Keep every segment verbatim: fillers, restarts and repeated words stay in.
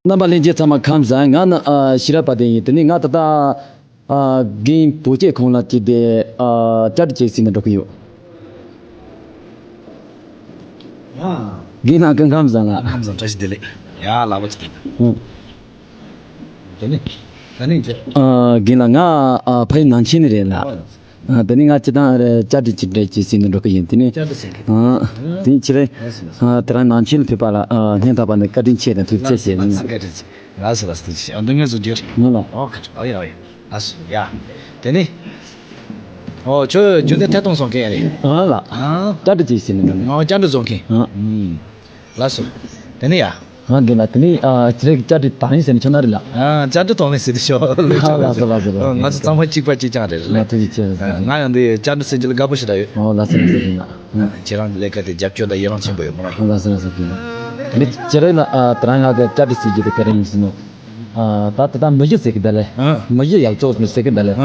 རྣམ་པ་ལྷན་རྒྱས་ཚང་མ་ཁམས་བཟང་། ང་ནི་ཨ་ཤེས་རབ་དཔལ་ལྡན་ཡིན། དེ་ནས་ང་ད་ལྟ་ཨ་རྒན་བོད་སྐྱེས་ཁོང་ལ་ཅིག་དེ་ཨ་བཅར་འདྲི་ཅིག་ཟིན་ནས་འགྲོ་གི་ཡོད། ཡ། རྒན་ལགས་སྐུ་ཁམས་བཟང་ལགས། ཁམས་བཟང་། བཀྲ་ཤིས་བདེ་ལེགས། ཡ་ལགས་པ་ཅིག་ཨང་། དེ་ནས་ད་ནས་ཅི། ཨ་རྒན་ལགས། ང་ཨ་ཕ་ཡུལ་ནང་ཆེན་ནས་རེད་ལགས། ཨ་དེ་ནས་ང་སྤྱིར་བཏང་རེ་བཅར་འདྲི་ཅིག་འདྲ་ཅིག་ཟིན་ནས་འགྲོ་གི་ཡིན། དེ་ནས་བཅར་འདྲི་ཟིན་གི། ཨ་དེ་ནས་ཕྱི་རེ་ལགས་སོ་ལགས་སོ། ཨ་དེ་རིང་ནང་ཆེན་ལ་ཕེབས་པ་ལ་ཨ་སྙིང་ཐག་པ་ནས་བཀའ་དྲིན་ཆེ་དང་ཐུགས་རྗེ་ཆེ་ལགས་སོ། ཟེར་ནས། བཀའ་དྲིན་ཆེ། ལགས་སོ་ལགས་སོ། ཐུགས་རྗེ་ཆེ། ཨ་འདི་ངས་བཟོ་རྒྱུ་རེད། ངོ་ལ། ཨོ་ཁ་ཨོ་ཡ་ཨོ་ཡ། ལགས་སོ། ཡ། དེ་ནས། ཨོ་ཁྱོད་རྒྱུན་ལྡན་ཐད་གཏོང་སོང་མཁན་རེད། ཨ་ལགས། ཨ་བཅར་འདྲི་ཅིག་ཟིན་ནས་འགྲོ་ནས། ཨོ་བཅར་འདྲི་བཟོ་མཁན། ཨ་ཨུམ། ལགས་སོ། དེ་ནས་ཡ། ཨ་རྒན་ལགས། དེ་ནས་ཨ་ཁྱེད་རང་གི་བཅར་འདྲི་དང་ལེན་ཟེར་ནས་ཁྱོད་ན་རེད་ལགས། ཨ་བཅར་འདྲི་དང་ལེན་ཟེར་དུ་ཤོག། ཨ་ལགས་སོ་ལགས་སོ་ལགས། ང་ཚོ་གཙང་མ་གཅིག་པ་གཅིག་རྐྱང་རེད་ལགས། ང་ཐུགས་རྗེ་ཆེ་ལགས། ང་ཡང་འདི་བཅར་འདྲི་ཟེར་རྒྱུ་ལ་དགའ་པོ་ཞེ་དྲག་ཡོད། ཨོ་ལགས་སོ་ལགས་སོ་རྒན་ལགས། ཁྱེད་རང་གི་ལས་ཀ་དེ་རྒྱབ་སྐྱོར་དང་ཡི་རང་ཆེན་པོ་ཡོད་མོ་ལགས། ཨོ་ལགས་སོ་ལགས་སོ་རྒན་ལགས། དེ་ནས་ཁྱེད་རང་ལ་ཨ་དེ་རིང་ང་གི་བཅར་འདྲི་ཟེར་རྒྱུ་དེ་ག་རེ་ཡིན་ཟེར་ན། ཨ་ད་ད་ལྟ་མི་གཞི་ཟེར་གི་ད་ལས། ཨ་མི་གཞི་ཡག་བཙོག་ཟེར་གི་ད་ལས། ཨ་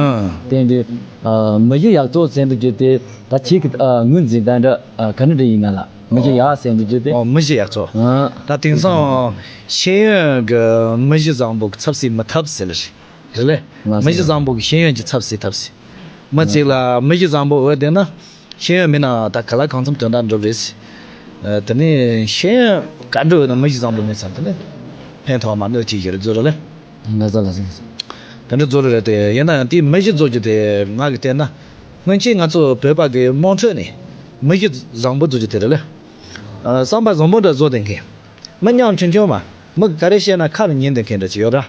དེ་འདི་ཨ་མི་གཞི་ཡག་བཙོག་ཟེར་འདུག་རྒྱུ་དེ་ད་ཁྱེད་ཀྱི་ཨ་ངོས་འཛིན་དང་འདྲ་ཨ་ག་འདྲ་འདྲ་ཡིན་ན་ལགས། མི་གཞི་ཡག་ཟེར་འདུག་རྒྱུ་དེ། ཨོ་མི་གཞི་ཡག་བཙོག། ཨ་ད་དེང་སང་ཤེས་ཡོན་གྱི་མི་གཞི་བཟང་པོ་གི་ཚབ་བྱེད་མི་ཐུབ་ཟེར་ལ་རེད། རེད་ལས། ལགས་སོ། མི་གཞི་བཟང་པོ་གི་ཤེས་ཡོན་གྱི་ཚབ་བྱེད་ཐུབ་ཟེར། མི་གཅིག་ལ་མི་གཞི་བཟང་པོ་འོས་བསྡད་ན། ཤེས་ཡོན་མེད་ན་ད་ག་ལ་གང་འཚམ་དོན་དག་འགྲུབ་རེད། ཨ་དེ་ནས་ཤེས་ཡོན་ག་འགྲོ་ཡོད་ན་མི་གཞི་བཟང་པོ་མེད་ཙང་དེ་ནས་ཕན་ཐོགས་མ་གནོད་ཅིག་ཡོད་རེད་བཟོ་རེད་ལེ། ལགས་སོ་ལགས་སོ། དེ་འདྲ་བཟོ་རེད་དེ། ཡིན་ན་ཡང་དེའི་མི་གཞི་བཟོ་རྒྱུ་དེ་ང་གི་བལྟས་ན་སྔོན་ཆད་ང་ཚོ་བོད་པ་གི་དམངས་ཁྲོད་ནས་མི་གཞི་བཟང་པོ་བཟོ་རྒྱུ་དེ་རེད་ལེ། ཨ་བསམ་པ་བཟང་པོ་འདྲ་བཟོ་བསྡད་མཁན། མི་ཉམ་ཆུང་ཆུང་མ། མི་ག་རེ་བཤད་ན་ཁ་ལ་ཉན་བསྡད་མཁན་འདྲ་ཅིག་ཡོད་ར།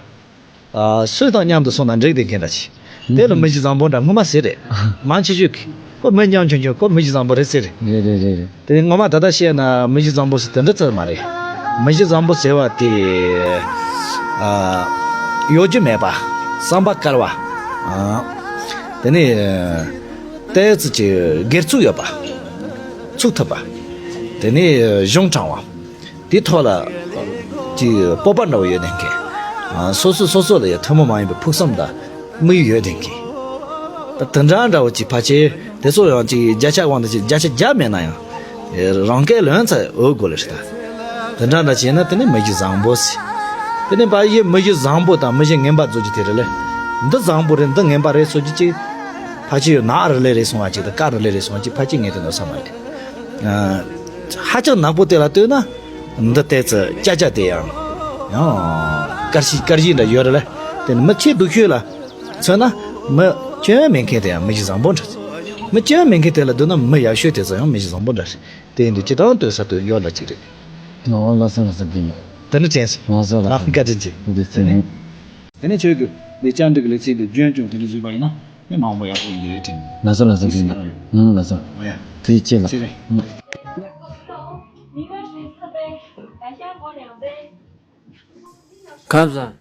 ཨ་སུ་དང་མཉམ་དུ་སོང་ན་འགྲིག་བསྡད་མཁན་འདྲ་ཅིག། དེ་ལ་མི་གཞི་བཟང་པོ་འདྲ་སྔོན་མ་ཟེར་རེད། མང་ཆེ་ཤོས་ཀྱིས་ཁོ་མི་ཉམ་ཆུང་ཆུང་། ཁོ་མི་གཞི་བཟང་པོ་རེད་ཟེར་རེད། རེད་རེད་རེད་རེད། དེ་ངོ་མ་ད་ལྟ་བཤད་ན་མི་གཞི་བཟང་པོ་ཟེར་དེ་འདྲ་ཙམ་མ་རེད། མི་གཞི་བཟང་པོ་ཟེར་བ་དེ་ཨ་གཡོ་སྒྱུ་མེད་པ། བསམ་པ་དཀར་བ། ཨ་དེ་ནས་ཏོག་ཙམ་ཅིག་སྒེར་ཚུགས་ཡོད་པ། ཚུགས་ཐུབ་པ། དེ་ནས་གཞུང་དྲང་བ། དེའི་ཐོག་ལ་ཅིག་སྤོབས་པ་འདྲ་བོ་ཡོད་བསྡད་མཁན། ཨ་སོ་སོ་སོ་སོ་ལ་ཡང་ཐུན་མོང་མ་ཡིན་པའི་ཕུགས་བསམ་དང་དམིགས་ཡུལ་ཡོད་བསྡད་མཁན། ད་དེ་འདྲ་འདྲ་བོ་ཅིག་ཕལ་ཆེར་དེ་ཚོ་ཡང་ཅིག་བརྒྱ་ཆ་དབང་དུ་ཅིག་བརྒྱ་ཆ་བརྒྱ་མེད་ན་ཡང་རང་སྐད་ལོན་ཚད་འོས་དགོས་ལེ་རེད་ད། དེ་འདྲ་འདྲ་བྱས་ན་དེ་ནི་མི་གཞི་བཟང་པོ་ཟེར། དེ་ནི་ཕལ་ཆེར་མི་གཞི་བཟང་པོ་དང་མི་གཞི་ངན་པ་བཟོ་རྒྱུ་དེ་རེད་ལེ། འདི་བཟང་པོ་རེད། འདི་ངན་པ་རེད་ཟེར་རྒྱུ་ཅིག་ཕལ་ཆེར་ཡོད་ན་རི་ལེ་རེད་སོང་བ་ཅིག་དང་ཀ་རི་ལེ་རེད་སོང་བ་ཅིག་ཕལ་ཆེར་ངས་དེ་འདྲ་བསམ་མ་རེད། ཨ་ཧ་ཅང་ནག་པོ་དེ་ལ་ལྟོས་ན། འདི་ཏོག་ཙམ་སྐྱ་སྐྱ་དེ་ཡང་ཡང་དཀར་ཤིང་དཀར་ཤིང་འདྲ་ཡོད་རེད་ལ། དེ་ནི་མི་ཆེས་སྡུག་ཤོས་ལ་མཚོན་ན་མི་སྐྱོན་མེད་མཁན་དེ་ཡང་མི་གཞི་བཟང་པོ་འདྲ། མི་སྐྱོན་མེད་མཁན་དེ་ལ་བསྡུར་ན་མི་ཡག་ཤོས་དེ་ཚོ་ཡང་མི་གཞི་བཟང་པོ་འདྲ་རེད། དེ་ཡིན་དུས་སྤྱིར་བཏང་ལྟོས་ས་དུ་ཡོད་ལ་གཅིག་རེད། ཨོ་ལགས་སོ་ལགས་སོ་རྒན། དེ་ནི་དྲན་སོང་། ལགས་སོ་ལགས་སོ། བཀའ་དྲིན་ཆེ། བཀའ་དྲིན་ཆེ། དེ་ནས་ཁྱོད་ཀྱིས་འདི་བཅར་འདྲི་གི་ལེ་ཚན་འདི་རྒྱུན་སྐྱོང་དེ་འདྲ་བཟོས་པ་ཡིན་ན་མི་མང་པོ་ཡག་པོ་ཡིན་པའི་དྲན། ལགས་སོ་ལགས་སོ་རྒན། ཨང་ལགས་སོ། ཨོ་ཡ། ཐུགས་རྗེ་ཆེ་ལགས། ཚེ་རིང་། ཨང་། ཁམས་བཟང་།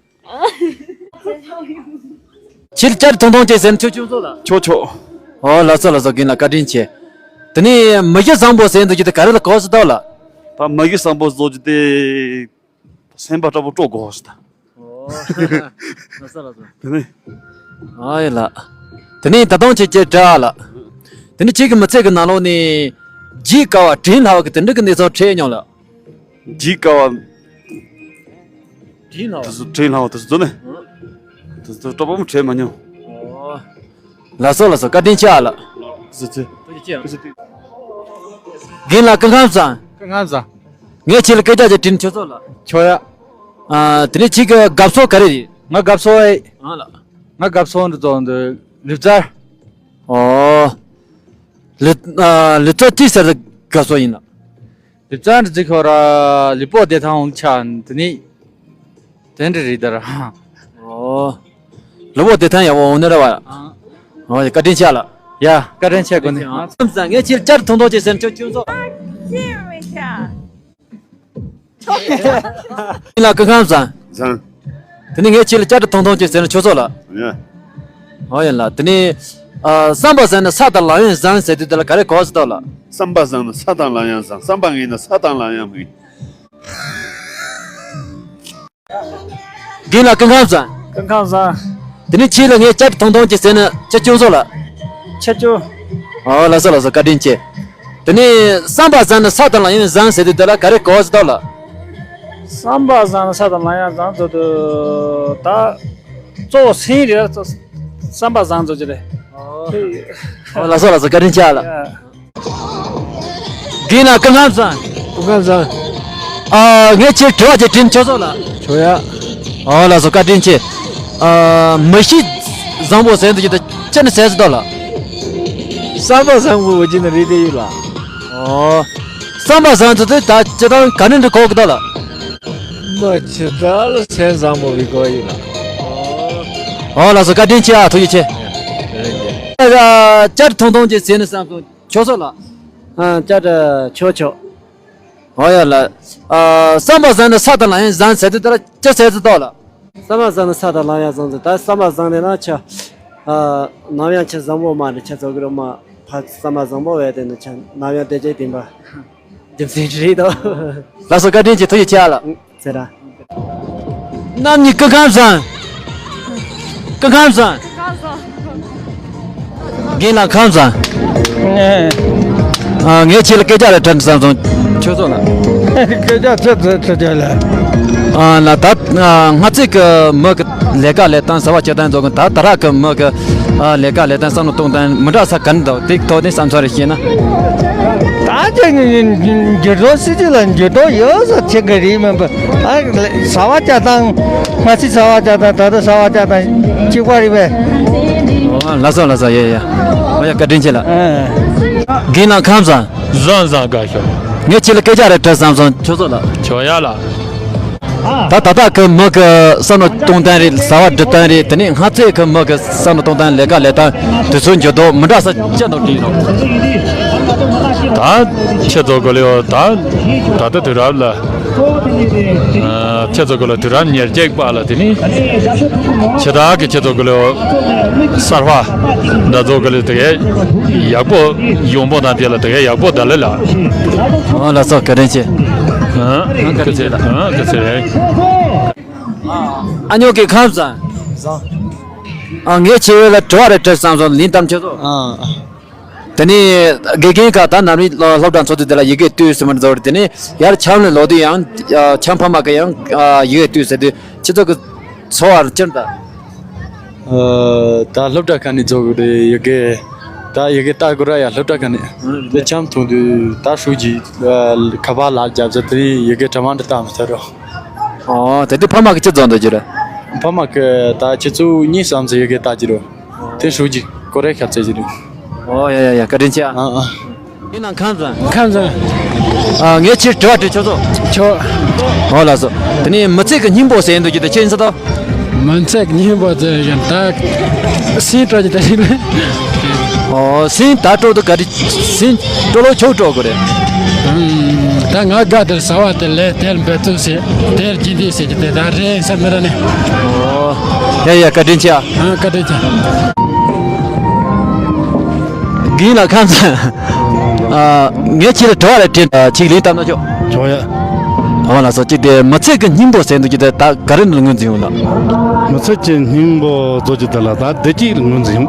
ཁྱེད་བཅར་ཐུང་ཐུང་ཅིག་ཟེར་ན་ཆོག་ཆོག་བཟོ་ལ། ཆོག་ཆོག། ཨོ་ལགས་སོ་ལགས་སོ། རྒན་ལགས་བཀའ་དྲིན་ཆེ། དེ་ནས་མི་གཞི་བཟང་པོ་ཟེར་འདུག་རྒྱུ་དེ་ག་རེ་ལ་གོ་སྲིད་དོ་ལགས། ད་མི་གཞི་བཟང་པོ་བཟོ་རྒྱུ་དེ་སེམས་པ་དྲག་པོ་སྤྲོ་དགོས་ཟེར་ད། ཨོ་ལགས་སོ་ལགས་སོ། དེ་ནས། ཨ་ཡེ་ལགས། དེ་ནས་ད་དུང་ཁྱེད་ཀྱི་དྲི་བ་ལགས། དེ་ནས་ཁྱེད་ཀྱི་མི་ཚེ་གི་ནང་ལོགས་ནས་བརྗེད་དཀའ་བ་དྲན་སླ་བ་གི་དེ་འདྲ་གི་གནས་ཚུལ་འཕྲད་མྱོང་ལགས། བརྗེད་དཀའ་བ། དྲན་སླ་བ། དེ་ཚོ་དྲན་སླ་བ་དེ་ཚོ་ནི། ཨང་། དེ་ཚོ་སྤྲོ་པོ་མ་དྲན་མ་མྱོང་། ཨོ། ལགས་སོ་ལགས་སོ། བཀའ་དྲིན་ཆེ་ཨ་ལགས། ཟི་ཙི། ཐུགས་རྗེ་ཆེ། རྒན་ལགས་སྐུ་ཁམས་བཟང་། སྐུ་ཁམས་བཟང་། ངས་ཁྱེད་ལ་སྐད་ཆ་ཅིག་དྲིས་ན་ཆོག་སོང་ལགས། ཆོག་ཡ། ཨ་དེ་ནས་ཁྱེད་ཀྱི་དགའ་ཕྱོགས་ག་རེ་རེད། ང་དགའ་ཕྱོགས་ཨེ། ཨང་ལགས། ང་དགའ་ཕྱོགས་འདི་ཚོ་འདི་ལུས་རྩལ། ཨོ། ལུས་ཨ་ལུས་རྩལ་ཅི་ཟེར་དགའ་ཕྱོགས་ཡིན་ལགས། ལུས་རྩལ་འདི་ཚོ་ཁོ་ར་ལུས་པོ་བདེ་ཐང་འོང་ཆ་འདི་ནི། དེ་འདྲ་རེད་ད་ར། ཨོ། ལུས་པོ་བདེ་ཐང་ཡག་པོ་འོང་ནི་རེད་བ། ཨང་། ཨོ་ཡ། བཀའ་དྲིན་ཆེ་ལགས། ཡ། བཀའ་དྲིན་ཆེ་གོ་ནི། ཨང་། ཁམས་བཟང་། ངས་ཁྱེད་ལ་བཅར་ཐུང་ཐུང་ཅིག་ཟེར་ན་ཆོག་ཆོག་སོང་། ཅི་མི་ཤ། ལགས་སྐུ་ཁམས་བཟང་། བཟང་། དེ་ནས་ངས་ཁྱེད་ལ་བཅར་འདྲི་ཐུང་ཐུང་ཅིག་ཟེར་ན་ཆོག་སོང་ལགས། ཡ། ཨོ་ཡ་ལགས། དེ་ནས་ཨ་བསམ་པ་བཟང་ན་ས་དང་ལམ་ཡང་བཟང་ཟེར་དུས་དེ་ལ་ག་རེ་གོ་སྲིད་དོ་ལགས། བསམ་པ་བཟང་ན་ས་དང་ལམ་ཡང་བཟང་། བསམ་པ་ངན་ན་ས་དང་ལམ་ཡང་མི་ངན། རྒན་ལགས་སྐུ་ཁམས་བཟང་། སྐུ་ཁམས་བཟང་། དེ་ནས་ཁྱེད་ལ་ངས་བཅར་འདྲི་ཐུང་ཐུང་ཅིག་ཟེར་ན་ཆོག་ཆོག་སོང་ལགས། ཆོག་ཆོག། ཨོ་ལགས་སོ་ལགས་སོ། བཀའ་དྲིན་ཆེ། དེ་ནས་བསམ་པ་བཟང་ན་ས་དང་ལམ་ཡང་བཟང་ཟེར་དུས་དེ་ལ་ག་རེ་གོ་སྲིད་དོ་ལགས། བསམ་པ་བཟང་ན་ས་དང་ལམ་ཡང་བཟང་ཚོད་དུ་ད། གཙོ་བོ་སེམས་རེད། བསམ་པ་བཟང་ཚོད་ཅི་རེད། ཨོ་ལགས་སོ་ལགས་སོ། བཀའ་དྲིན་ཆེ་ཨ་ལགས། ཡ། དགེ་ལགས་སྐུ་ཁམས་བཟང་། སྐུ་ཁམས་བཟང་། ཨ། ངས་ཁྱེད་དྲི་བ་ཅིག་དྲིས་ན་ཆོག་སོང་ལགས། ཆོག་ཡ། ཨོ་ལགས་སོ། བཀའ་དྲིན་ཆེ། ཨ། མི་གཤིས་བཟང་པོ་ཟེར་འདུག་ཅི་ད་ཅི་ནས་ཟེར་སོང་ལགས། བསམ་པ་བཟང་པོ་བྱས་ན་རེད་དེ་ཡོད་ལགས། ཨོ། བསམ་པ་བཟང་ཚོད་དུ་ད་སྤྱིར་བཏང་ག་ནས་འདྲི་གོ་གི་ད་ལགས། མ་ཇི་ལྟར་ལ་སེམས་བཟང་པོ་བའི་སྐོར་ཡིན་ལ། ཨོ་ལགས་སོ། བཀའ་དྲིན་ཆེ་ཨ། ཐུགས་རྗེ་ཆེ། ཨ། བསྐྱར་ཐུང་ཐུང་ཅིག་ཟེར་ན་བསམ་སོང་། ཆོག་སོང་ལགས། ཨ། བསྐྱར་ཆོག་ཆོག། ཨོ་ཡ་ལགས། ཨ། བསམ་པ་བཟང་ན་ས་དང་ལམ་ཡང་བཟང་ཟེར་དུས་ད་ལ་ཅི་ཟེར་ཟེར་ཏོ་ལགས། བསམ་པ་བཟང་ན་ས་དང་ལམ་ཡང་བཟང་ཟེར། ད་བསམ་པ་བཟང་ནས་ན་ཆ། ཨ། ནམ་ཡང་ཆ་བཟང་པོ་མ་རེད། ཆ་ཚོགས་ཀྱི་རོ་མ་ཕ་བསམ་པ་བཟང་པོ་བས་དེ་ནི་ཆ་ནམ་ཡང་བདེ་སྐྱིད་ལྡན་པ། རྒྱུ་མཚན་རེད་དོ། ལགས་སོ། བཀའ་དྲིན་ཆེ། ཐུགས་རྗེ་ཆེ་ཨ་ལགས། ཟེར་ར། རྣམ་གཉིས་སྐུ་ཁམས་བཟང་། སྐུ་ཁམས་བཟང་། དགེ་ལགས་ཁམས་བཟང་། ཨ། ངས་ཁྱེད་ལ་སྐད་ཆ་རེ་དྲི་བསམ་སོང་། ཆོག་སོང་ལགས། སྐད་ཆ་ཆེ་ཆེ་ཆེ་ཆེ་ལགས། ཨ་ལགས། ད་སྔ་ཚིག་གི་མི་གི་ལས་ཀ་ལས་སྟངས་བྱ་བ་སྤྱོད་སྟངས་ཚོ་གི་ད་ད་རག་གི་མི་གི་ལས་ཀ་ལས་སྟངས་བསམ་བློ་གཏོང་སྟངས་མི་འདྲ་ས་ག་འདྲ་འདུག་དེ་ཐོག་ནས་བསམ་ཚུལ་རེ་བཤད་ན། ད་ཅི་འགྱུར་ལྡོག་སྲིད་ཇུས་ལ་འགྱུར་ལྡོག་ཡོད་ས་ཆེ་གི་རེད་མིན་པ། ཨ། བྱ་བ་སྤྱོད་སྟངས། སྔ་ཕྱི་བྱ་བ་སྤྱོད་སྟངས་ད་ལྟ་བྱ་བ་སྤྱོད་སྟངས་གཅིག་པ་རེད་པས། ཨོ་ལགས་སོ་ལགས་སོ། ཡ་ཡ། ཨོ་ཡ། བཀའ་དྲིན་ཆེ་ལགས། ཨ། དགེ་ལགས་ཁམས་བཟང་། བཟང་བཟང་། དགའ་ཤོག་ངས་ཁྱེད་ལ་སྐད་ཆ་རེ་དྲི་བསམ་སོང་། ཆོག་སོང་ལགས། ཆོག་ཡ་ལགས། ད་ད་ལྟ་གི་མི་གི་བསམ་བློ་གཏོང་སྟངས་རེད། བྱ་བ་སྒྲུབ་སྟངས་རེད། དེ་ནས་སྔ་ཚོད་གི་མི་གི་བསམ་བློ་གཏོང་སྟངས། ལས་ཀ་ལས་སྟངས། དུས་ཚོད་འགྱུར་ལྡོག་མི་འདྲ་ས་ཅི་འདུག་དྲིས་རོགས། ད་ཁྱེད་ཚོ་གི་ལོ་ད་ད་ལྟ་དུས་རབས་ལ། ཨ། ཁྱེད་ཚོ་གི་ལོ་དུས་རབས་ཉེར་གཅིག་པ་ལ། དེ་ནི་ཁྱེད་དག་གི་ཁྱེད་ཚོ་གི་ལོ་གསར་པ་འདྲ་ཚོ་གི་ལོ་དེ་གའི་ཡག་པོ་ཡོང་པོ་དང་དེ་ལ་དེ་གའི་ཡག་པོ་ད་ལེ་ལ། ཨོ་ལགས་སོ། བཀའ་དྲིན་ཆེ། ཨ། བཀའ་དྲིན་ཆེ་ལགས། ཨ། བཀའ་དྲིན་ཆེ། ཨ་ཉོ་གི་ཁམས་བཟང་། བཟང་། ཨ། ངས་ཁྱེད་ལ་དྲི་བ་རེ་དྲི་བསམ་སོང་། ལན་གཏམ་ཁྱོད་ཚོ། ཨ། དེ་ནས་དགེ་རྒན་ཁག་ད་ནམ་རིང་སློབ་གྲྭ་འཚོགས་དུས་དེ་ལ་ཡི་གེ་ལྟོས་ཟེར་མི་འདྲ་བོ་རེད། དེ་ནས་ཡར་འཆམ་ལ་ལོག་དུས་ཡང་འཆམ་ཕ་མ་གི་ཡང་ཡི་གེ་ལྟོས་ཟེར་དུས་ཁྱེད་ཚོ་གི་ཚོར་བ་ཅི་འདྲ། ཨ། ད་སློབ་གྲྭ་ཁ་ནས་འཚོགས་དགོས་རེད། ཡི་གེ་ད་ཡི་གེ་ལྟ་དགོས་ར་ཡ། སློབ་གྲྭ་ཁ་ནས་དེ་འཆམ་ཐུང་དུས་ད་ཧྲུའུ་ཅི་ཁ་པར་ལ་རྒྱབ་ཟེར། དེ་ཡི་གེ་གྲ་མ་འདྲ་ལྟ་མི་ཐུབ་རོ། ཨོ། དེ་དུས་ཕ་མ་གི་ཅི་བཟོ་འདུག་རྒྱུ་རེད། ཕ་མ་གི་ད་ཁྱེད་ཚོ་གཉིས་སམ་ཚེ་ཡི་གེ་ལྟ་རྒྱུ་རོ། དེ་ཧྲུའུ་ཅི་ཀོ་རེ་ཁྱབ་ཚེ་རྒྱུ་རེད། ཨོ་ཡ་ཡ་ཡ། བཀའ་དྲིན་ཆེ་ཨ། ཨ་ཨ། ཡིན་ནམ་ཁམས་བཟང་། ཁམས་བཟང་། ཨ། ངས་ཁྱེད་དྲི་བ་དྲི་ཆོག་ཚོ། ཆོག་ཨོ་ལགས་སོ། དེ་ནས་མི་ཚེ་གི་སྙིང་པོ་ཟེར་འདུག་རྒྱུ་དེ་ཁྱེད་ཡིན་ས་དོ། མི་ཚེ་གི་སྙིང་པོ་ཟེར་ཡང་ད་སེམས་སྤྲོ་རྒྱུ་དེ་ཞིག་རེད། ཨོ། སེམས་ད་སྤྲོ་འདུག་ག་རེ། སེམས་སྤྲོ་ལོ་ཆོག་སྤྲོ་དགོས་རེད། ད་ང་དགའ་དེར་བྱ་བ་དེ་ལས་དེར་འབད་བརྩོན་བྱེད། དེར་རྒྱུན་འདེད་བྱེད་ཀྱི་དེ་ད་རེད་ས་མི་ར་ནས། ཨོ། ཡ་ཡ། བཀའ་དྲིན་ཆེ་ཨ། ཨ། བཀའ་དྲིན་ཆེ། རྒན་ལགས་ཁམས་བཟང་། ཨ། ངས་ཁྱེད་ལ་དྲི་བ་རེ་དྲིས། ཨ། ཅིག་ལན་བཏབ་ན་ཆོག་ཆོག་ཡ། ཨོ་ལགས་སོ། ཅིག་དེ་མི་ཚེ་གི་སྙིང་པོ་ཟེར་འདུག་རྒྱུ་དེ་ད་ག་རེ་ནས་ངོས་འཛིན་ཡོང་ལགས། མི་ཚེ་གི་སྙིང་པོ་ཟེར་རྒྱུ་དེ་ལ་ད་བདེ་སྐྱིད་ལ་ངོས་འཛིན་ཡོང་།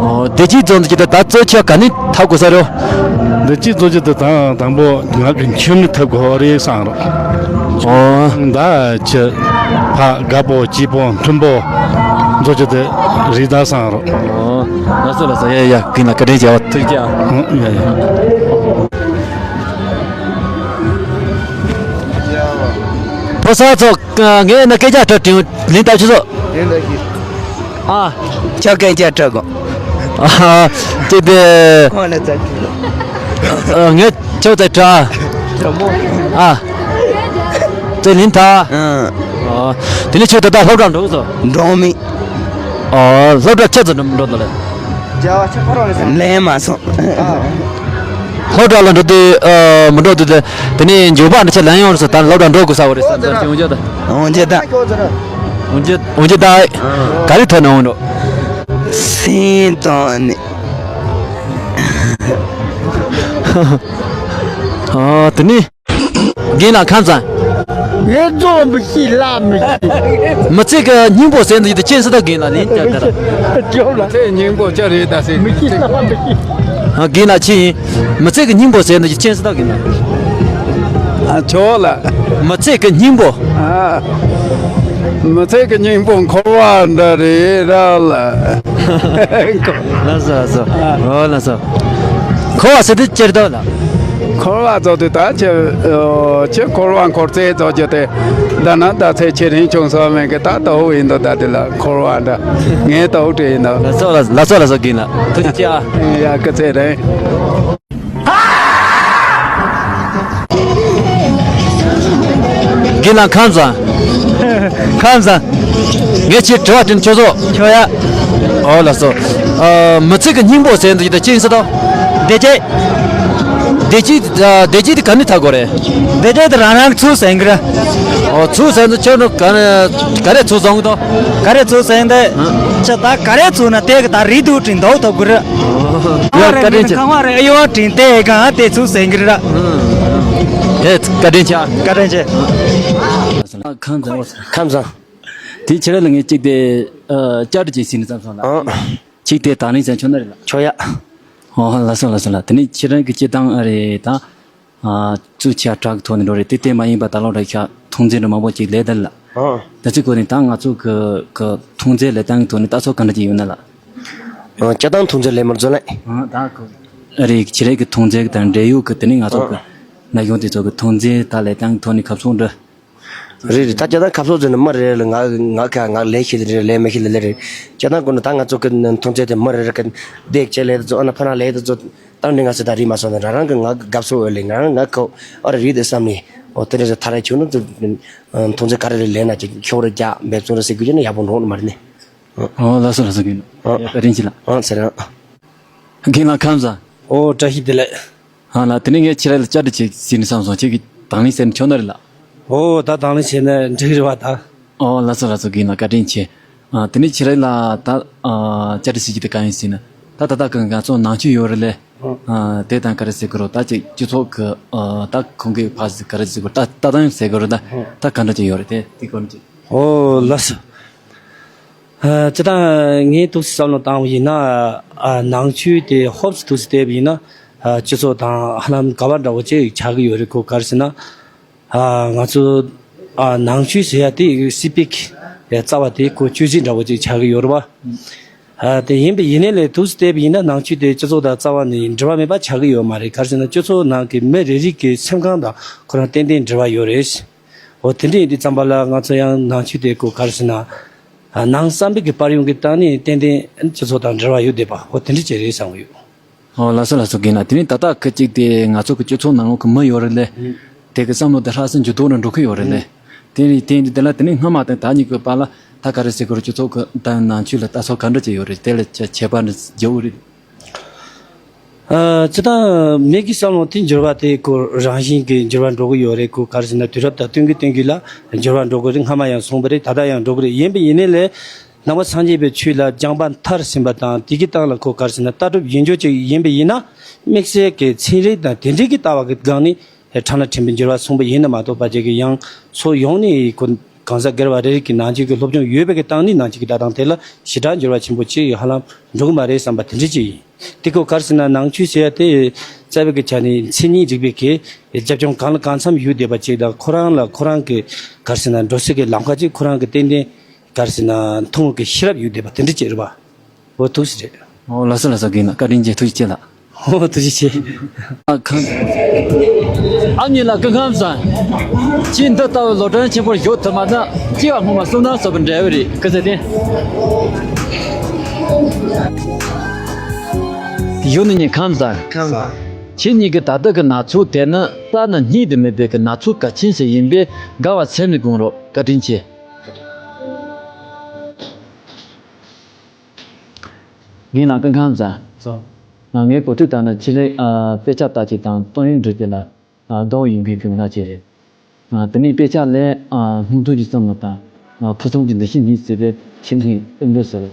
ཨོ། བདེ་སྐྱིད་ཟེར་འདུག་རྒྱུ་དེ་ད་གཙོ་ཆེ་ག་ནས་ཐོབ་དགོས་ས་རེད། བདེ་སྐྱིད་ཟེར་རྒྱུ་དེ་དང་དང་པོ་ང་གི་ཁྱིམ་ནས་ཐོབ་དགོས་རེད་བསམ་རོགས། ཨོ། ད་ཁྱེད་ཕ་དགའ་པོ་སྐྱིད་པོ་མཐུན་པོ་ཟེར་རྒྱུ་དེ་རེད་ད་བསམ་རོགས། ཨོ། ལགས་སོ་ལགས་སོ། ཡ་ཡ། རྒན་ལགས་བཀའ་དྲིན་ཆེ་བ། ཐུགས་རྗེ་ཆེ། ཨ། ཡ་ཡ། ཕོ་གསར་ཚོ། ངས་ནི་སྐད་ཆ་དྲི་དྲིས། ལན་བཏབ་ཆོག་ཚོ། ལན་བཏབ་ཤིག་ཨ། ཁྱོད་སྐད་ཆ་དྲི་དགོས། ཨ། ཅི་སྟེ། ཁོང་ལ་བཙལ་གྱི། ཨ། ངས་ཁྱོད་དེ་དྲི། དྲི་མོ། ཨ། དེ་ལན་བཏབ། ཨ། ཨ། དེ་ནས་ཁྱོད་ད་ལྟ་སློབ་གྲྭ་འགྲོ་གི་སོང་། འགྲོ་མི། ཨ། སློབ་གྲྭ་ཆ་ཚང་འགྲོ་མི་འགྲོ་འདུག་ལེ། ལེན་མ་སོང་། སློབ་གྲྭ་ལ་འགྲོ་དུས། ཨ། མི་འགྲོ་དུས་དེ། དེ་ནས་འཇོག་པ་འདི་ཆ་ལེན་ཡོང་སོང་། ད་སློབ་གྲྭ་འགྲོ་དགོས་ས་བོ་རེད་ཟེར་ཟེར་གྱི་འོང་རྒྱུ་ད། འོང་རྒྱུ་ད། འོང་རྒྱུ། འོང་རྒྱུ་ད། ག་རེ་ཐོག་ནས་འོང་འགྲོ། སེམས་དང་ནི། ཨ། དེ་ནས། རྒན་ལགས་ཁམས་བཟང་། ངས་རྫོགས་མི་ཤེས་ལབ་མི་ཤེས། མི་ཚེ་གི་སྙིང་པོ་ཟེར་འདུག་རྒྱུ་དེ་ཁྱེད་ས་ད་རྒན་ལགས་ལན་བརྒྱབ་ད། ཁྱོད་ལ། མི་ཚེ་སྙིང་པོ་ཅི་རེད་ད་ཟེར། མི་ཤེས་ལབ་མི་ཤེས། ཨ། རྒན་ལགས་ཁྱེད་ཡིན། མི་ཚེ་གི་སྙིང་པོ་ཟེར་འདུག་རྒྱུ་ཁྱེད་ས་ད་རྒན་ལགས། ཨ། ཁྱོད་ལ། མི་ཚེ་གི་སྙིང་པོ། ཨ། མི་ཚེ་གི་སྙིང་པོ་འཁོར་བ་འདྲ་རེད་ར་ལ། ལགས་སོ་ལགས་སོ། ཨ། ཨོ་ལགས་སོ། འཁོར་བ་ཟེར་དུས་ཅི་རེད་ལ། འཁོར་བ་ཚོ་དེ་ད་ཁྱེད་ཁྱེད་འཁོར་བ་འཁོར་ཚེ་ཚོ་རྒྱུ་དེ་ད་ན་ད་ཚེ་ཁྱེད་རིང་ཆུང་སོགས་མེད་གི་ད་ད་འོ་ཡིན་འདུག་ད་དེ་ལ་འཁོར་བ་འདྲ་ངས་ད་འོ་བྲིས་ཡིན་འདུག་ལགས་སོ་ལགས་སོ་ལགས་སོ་རྒན་ལགས་ཐུགས་རྗེ་ཆེ་ཨ། ཡ་སྐུ་ཚེ་རིང་། རྒན་ལགས་ཁམས་བཟང་། ཁམས་བཟང་། ངས་ཁྱེད་དྲི་བ་དྲིས་ཆོག་སོ། ཆོག་ཡ། ཨོ་ལགས་སོ། ཨ། མི་ཚེ་གི་སྙིང་པོ་ཟེར་འདུག་ད་ཅི་ཡིན་ཟེར་དང་། བདེ་སྐྱིད། བདེ་སྐྱིད་ཨ། བདེ་སྐྱིད་དེ་ག་ནས་ཐོབ་དགོས་རེད། བདེ་སྐྱིད་དེ་རང་རང་གི་ཚུལ་བཟང་གི་རེད། ཨོ་ཚུལ་བཟང་དུ་ཁྱོད་ནི་ག་ནས་ག་རེ་ཚུལ་བཟང་གི་དང་། ག་རེ་ཚུལ་བཟང་དེ། ཨ། ཁྱེད་ད་ག་རེ་ཚུལ་ན་དེ་གི་ད་རིགས་དུ་དྲིན་མདོག་ཐོབ་གི་རེད། ཡ་བཀའ་དྲིན་ཆེ། ཁང་བ་རེ་ཨེ་ཡོ་དྲིན་དེ་གང་དེ་ཚུལ་བཟང་གི་རེད། ཨེ་བཀའ་དྲིན་ཆེ། བཀའ་དྲིན་ཆེ། ཁམས་བཟང་། ཁམས་བཟང་། དེ་ཕྱི་ར་ལ་ངས་གཅིག་དེ་ཨ། བསྐྱར་དུ་ཅིག་ཟིན་ནས་བསམ་སོང་ལ། ཨང་། གཅིག་དེ་དང་ལེན་བྱས་ཆོག་ན་རེད་ལ། ཆོག་ཡ། ཨོ་ལགས་སོ་ལགས་སོ་ལགས། དེ་ནས་ཁྱེད་རང་གི་སྤྱིར་བཏང་ཨ་རེད་ད། ཨ། གཙོ་ཆེ་བ་དྲག་གི་ཐོག་ནས་འགྲོ་རེད་དེ་དེ་མ་ཡིན་པ་ད་ལོ་རེ་ཤ་མཐོང་ཚད་འདྲ་མང་པོ་ཅིག་ལས་ད་ལ། ཨང་། ད་ཚིག་གོ་ནས་ད་ང་ཚོ་གི་གི་མཐོང་ཚད་ལས་སྟངས་ཀྱི་ཐོག་ནས་ད་ཚོ་ག་འདྲ་ཅིག་ཡོད་ན་ལ། ཨང་། སྤྱིར་བཏང་མཐོང་ཚད་ལས་མར་འཛོལ་ལེ། ཨང་། ད་གི་ཨ་རེད་ཁྱེད་རང་གི་མཐོང་ཚད་དང་འབྲེལ་ཡོད་གི་དེ་ནས་ང་ཚོ་གི་ཨང་། ན་གཞོན་དེ་ཚོ་གི་མཐོང་ཚད་ད་ལས་སྟངས་ཀྱི་ཐོག་ནས་ཁ་ཕྱོགས་འདྲ། རེད་རེད། ད་སྤྱིར་བཏང་ཁ་ཕྱོགས་ཟེར་ན་མི་རེ་རེ་ལ་ང་ང་ཁ་ང་ལས་ཤེས་ལ་རེད་ལས་མི་ཤེས་ལ་ལས་རེད། སྤྱིར་བཏང་ཀུན་ནས་ད་ང་ཚོ་གི་མཐོང་ཚད་དེ་མི་རེ་རེ་གི་འདེགས་བྱེད་ལས་དེ་ཚོ་ཨ་ན་ཕ་ན་ལས་དེ་ཚོ་བཏང་ནས་ང་ཚོ་ད་རིག་མ་སོང་ན་རང་རང་གི་ང་གི་དགའ་ཕྱོགས་འོས་ལས་ང་རང་ང་ཁོ་ཨ་རེ་རེད་དེ་བསམ་ནས་ཨོ་དེ་རེད་ཟེར་ཐ་རེ་ཁྱོད་ནི་ཚོ་མཐོང་ཚད་ག་རེ་རེ་ལས་ན་ཅིག་ཁྱོད་རེ་རྒྱ་འབད་བརྩོན་རེ་ཟེར་དགོས་ཀྱི་ན་ཡག་པོ་འགྲོ་ནི་མ་རེད་ནི། ཨོ་ལགས་སོ་ལགས་སོ་རྒན་ཨོ་བཀའ་དྲིན་ཆེ་ལགས། ཨོ་ཟེར་ཨ། རྒན་ལགས་ཁམས་བཟང་། ཨོ་བཀྲ་ཤིས་བདེ་ལེགས། ཧ་ལ་དེ་ནས་ངས་ཁྱེད་རང་ལ་བཅར་འདྲི་བྱེད་ཟིན་ནས་བསམ་སོང་ཁྱེད་ཀྱིས་དང་ལེན་ཟེར་ནས་ཆོག་ན་རེད་ལ། ཨོ་ད་དང་ལེན་བྱས་ན་འགྲིག་རེད་བ་ད། ཨོ་ལགས་སོ་ལགས་སོ་རྒན་ལགས་བཀའ་དྲིན་ཆེ། ཨ་དེ་ནས་ཁྱེད་རང་ལ་ད་ཨ་བཅར་འདྲི་ཟེར་གྱི་དེ་གང་ཡིན་ཟེར་ན་ད་ད་ལྟ་གི་ང་ཚོ་ནང་ཆོས་ཡོད་རེད་ལས། ཨ་དེ་དང་ག་རེ་ཟེར་དགོས་རེད་ད་ཅིག་སྤྱི་ཚོགས་ཀྱི་ཨ་ད་ཁོང་གི་ཕ་ཟེར་ག་རེ་ཟེར་དགོས་ད་ལྟ་སྟངས་ཟེར་དགོས་རེད་ད་ད་ག་འདྲ་ཅིག་ཡོད་རེད་དེ་དེ་སྐོར་ཅིག་ཨོ་ལགས་སོ། ཨ་སྤྱིར་བཏང་ངས་ཏོག་ཙམ་བསམ་བློ་བཏང་བ་ཡིན་ན་ཨ་ནང་ཆོས་དེ་ཧོབ་སེ་ཏོག་ཙམ་བལྟས་པ་ཡིན་ན་ཨ་སྤྱི་ཚོགས་དང་ཧ་ལམ་འགལ་བ་འདྲ་བོ་ཅིག་ཆགས་ཀྱི་ཡོད་རེད་ཁོ་ག་རེ་ཟེར་ན་ཨ་ང་ཚོ་ཨ་ནང་ཆོས་ཟེར་ཡ་དེ་སྲིད་པའི་གི་རྩ་བ་དེ་ཁོ་སྤྱོད་ཚིག་འདྲ་བོ་ཅིག་ཆགས་ཀྱི་ཡོད་རེད་བ། ཨ་དེ་ཡིན་པ་ཡིན་ནའི་ལས་ཏོག་ཙམ་བལྟས་པ་ཡིན་ན་ནང་ཆོས་དེ་སྤྱི་ཚོགས་དང་རྩ་བ་ནས་འབྲེལ་བ་མེད་པ་ཆགས་ཀྱི་ཡོད་མ་རེད་ག་རེ་ཟེར་ན་སྤྱི་ཚོགས་ནང་གི་མི་རེ་རེ་གི་སེམས་ཁམས་དང་ཁོ་རང་ཏན་ཏན་འབྲེལ་བ་ཡོད་རེད། འོ་དེ་འདྲ་ཡིན་དུས་ཙམ་པ་ལ་ང་ཚོ་ཡང་ནང་ཆོས་དེ་ཀོ་ག་རེ་ཟེར་ན། ནང་བསམ་པའི་གི་པར་ཡོང་གི་སྟེང་ནས་ཏན་ཏན་སྤྱི་ཚོགས་དང་འབྲེལ་བ་ཡོད་བསྡད་པ་འོ་དེ་འདྲ་ཅིག་རེད་བསམ་གི་ཡོད། ཨོ་ལགས་སོ་ལགས་སོ་རྒན་ལགས་དེ་ནས་ད་ལྟ་ཁ་ཅིག་དེ་ང་ཚོ་གི་སྤྱི་ཚོགས་ནང་ལོགས་གི་མི་ཡོད་རེད་ལས། དེ་གི་བསམ་བློ་དེ་ཧྲག་སེ་འགྱུར་ལྡོག་ར་འགྲོ་གི་ཡོད་རེད་ལས། དེ་ནས་དེ་འདི་དེ་ལ་དེ་ནས་སྔ་མ་དང་ད་གཉིས་ཀྱི་བར་ལ་ད་ག་རེ་ཟེར་དགོས་རེད་སྤྱི་ཚོགས་གི་ད་ནང་ཆོས་ལ་ལྟ་ཚུལ་ག་འདྲ་ཅིག་ཡོད་རེད་དེ་ལ་ཁྱད་པར་འདྲ་རྒྱག་གི་རེད། ཨ་སྤྱིར་བཏང་མི་གི་བསམ་བློ་དེ་འགྱུར་བ་དེ་ཁོ་རང་བཞིན་གྱི་འགྱུར་བ་འགྲོ་གི་ཡོད་རེད་ཁོ་ག་རེ་ཟེར་ན་དུས་རབས་དང་བསྟུན་གྱི་བསྟུན་གྱི་ལ་འགྱུར་བ་འགྲོ་གི་རེད་སྔ་མ་ཡང་སོང་བ་རེད་ད་ལྟ་ཡང་འགྲོ་གི་རེད་ཡིན་པ་ཡིན་ནའི་ལས་ནང་པ་སངས་རྒྱས་པའི་ཆོས་ལ་སྦྱངས་པ་མཐར་ཕྱིན་པ་དང་དེ་གི་སྟེང་ལ་ཁོ་ག་རེ་ཟེར་ན་ལྟ་གྲུབ་ཡིན་རྒྱུ་ཅིག་ཡིན་པ་ཡིན་ན་དམིགས་བསལ་གྱི་ཚན་རིག་དང་དེ་འདྲའི་གི་ལྟ་བ་གི་སྒང་ནས་ཕྲ་ན་ཕྲན་པའི་འགྱུར་བ་སོང་བ་ཡིན་ན་མ་གཏོགས་ཕལ་ཆེར་གྱི་ཡང་ཕྱོགས་ཡོངས་ནས་ཁོ་གང་ཟག་སྒེར་བ་རེ་རེ་གི་ནང་ཆོས་ཀྱི་སློབ་སྦྱོང་ཡོད་པའི་གི་སྟེང་ནས་ནང་ཆོས་ཀྱི་ལྟ་སྟངས་དེ་ལ་ཞེ་དྲག་འགྱུར་བ་ཆེན་པོ་ཅིག་ཧ་ལམ་འགྲོ་གི་མ་རེད་བསམ་པ་དེ་འདྲ་ཅིག་ཡིན། དེ་ཁོ་ག་རེ་ཟེར་ན་ནང་ཆོས་ཟེར་ཡ་དེ་རྩ་བའི་གི་ཆ་ནས་མཚན་ཉིད་རིག་པའི་གི་རྒྱབ་ལྗོངས་གང་ལ་གང་འཚམ་ཡོད་བསྡད་པ་ཅིག་དང་ཁོ་རང་ལ་ཁོ་རང་གི་ག་རེ་ཟེར་ན་འགྲོ་སའི་གི་ལམ་ཁ་ཅིག་ཁོ་རང་གི་ཏན་ཏན་ག་རེ་ཟེར་ན་མཐོང་བའི་གི་ཤེས་རབ་ཡོད་བསྡད་པ་དེ་འདྲ་ཅིག་རེད་པ། འོ་ཐུགས་རྗེ་ཆེ། འོ་ལགས་སོ་ལགས་སོ་རྒན་ལགས་བཀའ་དྲིན་ཆེ་ཐུགས་རྗེ་ཆེ་ལགས། འོ་ཐུགས་རྗེ་ཆེ། ཨ་ཁམས། ཨ་མྱེས་ལགས་སྐུ་ཁམས་བཟང་། ཁྱེད་འདི་ལྟ་བུའི་ལོ་གྲངས་ཆེན་པོར་བཞུགས་ཐུབ་མ་ན་སྐྱེ་བ་སྔོན་མ་བསོད་ནམས་བསགས་པའི་འབྲས་བུ་རེད་སྐུ་ཚེ་བརྟན། གཞོན་ནུ་ཉིད་ཁམས་བཟང་། ཁམས་བཟང་། ཁྱེད་གཉིས་ཀྱི་ད་ལྟ་གི་ན་ཚོད་དེ་ནི་རྩ་ནས་རྙེད་དུ་མེད་པའི་གི་ན་ཚོད་གལ་ཆེན་ཞིག་ཡིན་པས་དགའ་བ་སེམས་ནས་དགོངས་རོགས་བཀའ་དྲིན་ཆེ། རྒན་ལགས་སྐུ་ཁམས་བཟང་། བཟང་། ང་ངའི་གོ་ཐོས་ལྟར་ན་ཁྱེད་རང་ཨ་དཔེ་ཆ་ལྟ་བྱེད་དང་ཏོག་དབྱིབས་འགྲོ་བྱེད་ལ་ཨ་དགའ་བོ་ཡིན་པའི་གི་ང་ཅིག་རེད། ཨ་དེ་ནས་དཔེ་ཆ་ལས་ཨ་སྔོན་ཐོན་གྱི་བསམ་བློ་དང་ཨ་ཕུན་སུམ་གྱི་འདུ་ཤེས་གཉིས་བརྩེ་བའི་ཁྱིམ་མཚེས་ཨེ་འདྲ་ཟེར།